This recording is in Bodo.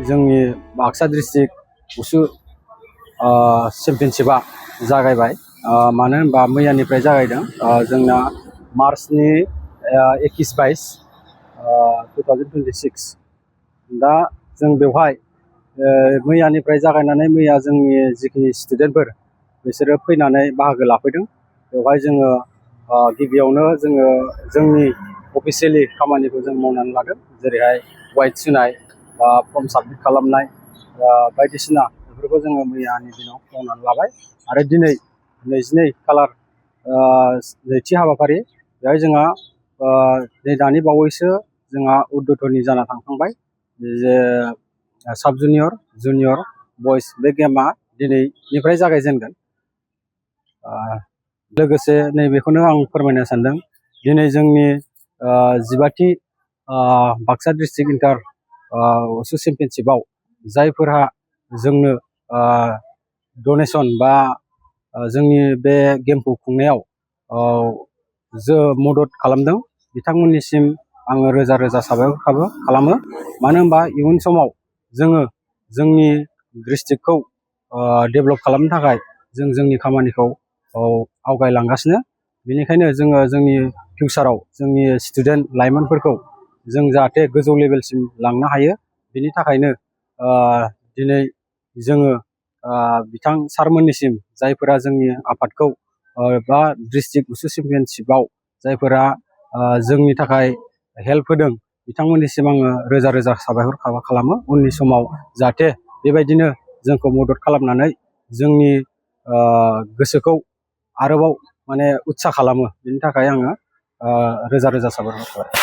जोंनि बाक्सा डिस्ट्रिक्ट उसु चेम्पियनशिपआ जागायबाय। मानो होनबा मैयानिफ्राय जागायदों। जोंना मार्चनि 21-22 2026 दा जों बेवहाय मैयानिफ्राय जागायनानै मैया जोंनि जिखिनि स्टुडेन्टफोर बिसोरो फैनानै बाहागो लाफैदों। बेवहाय जोङो गिबियावनो जोङो जोंनि अफिसियेलि खामानिखौ जों मावनानै लादों, जेरैहाय वाइट सुनाय बा फर्म साबमिट खालामनाय बायदिसिना बेफोरखौ जोङो मैयानि दिनाव मावनानै लाबाय। आरो दिनै 22 खालार नैथि हाबाफारि, बेवहाय जोंहा नै दानि बावैसो जोंहा उद्बोधननि जाना थांखांबाय जे साब जुनियर जुनियर बयस बे गेमा दिनैनिफ्राय जागायजेनगोन। लोगोसे नैबेखौनो आं फोरमायनो सानदों, दिनै जोंनि 15थि बाक्सा डिस्ट्रिक्ट इन्टार उसु चेम्पियनशिपआव जायफोरहा जोंनो डनेसन बा जोंनि बे गेमखौ खुंनायाव मदद खालामदों, बिथांमोननिसिम आङो रोजा रोजा साबायखर खालामो। मानो होनबा इयुन समाव जोङो जोंनि डिस्ट्रिक्टखौ डेभेलप खालामनो थाखाय जों जोंनि खामानिखौ आवगायलांगासिनो। बेनिखायनो जोङो जोंनि फिउचाराव जोंनि स्टुडेन्ट लाइमोनफोरखौ जों जाहाथे गोजौ लेभेलसिम लांनो हायो, बेनि थाखायनो दिनै जोङो बिथां सारमोननिसिम जायफोरा जोंनि आफादखौ बा डिस्ट्रिक्ट उसु चेम्पियनशिपआव जायफोरा जोंनि थाखाय हेल्प होदों, बिथांमोननिसिम आङो रोजा रोजा साबायखर खालामो। उननि समाव जाहाथे बेबायदिनो जोंखौ मदद खालामनानै जोंनि गोसोखौ आरोबाव माने उत्सा खालामो, बेनि थाखाय आङो रोजा रोजा साबायखर खालामो।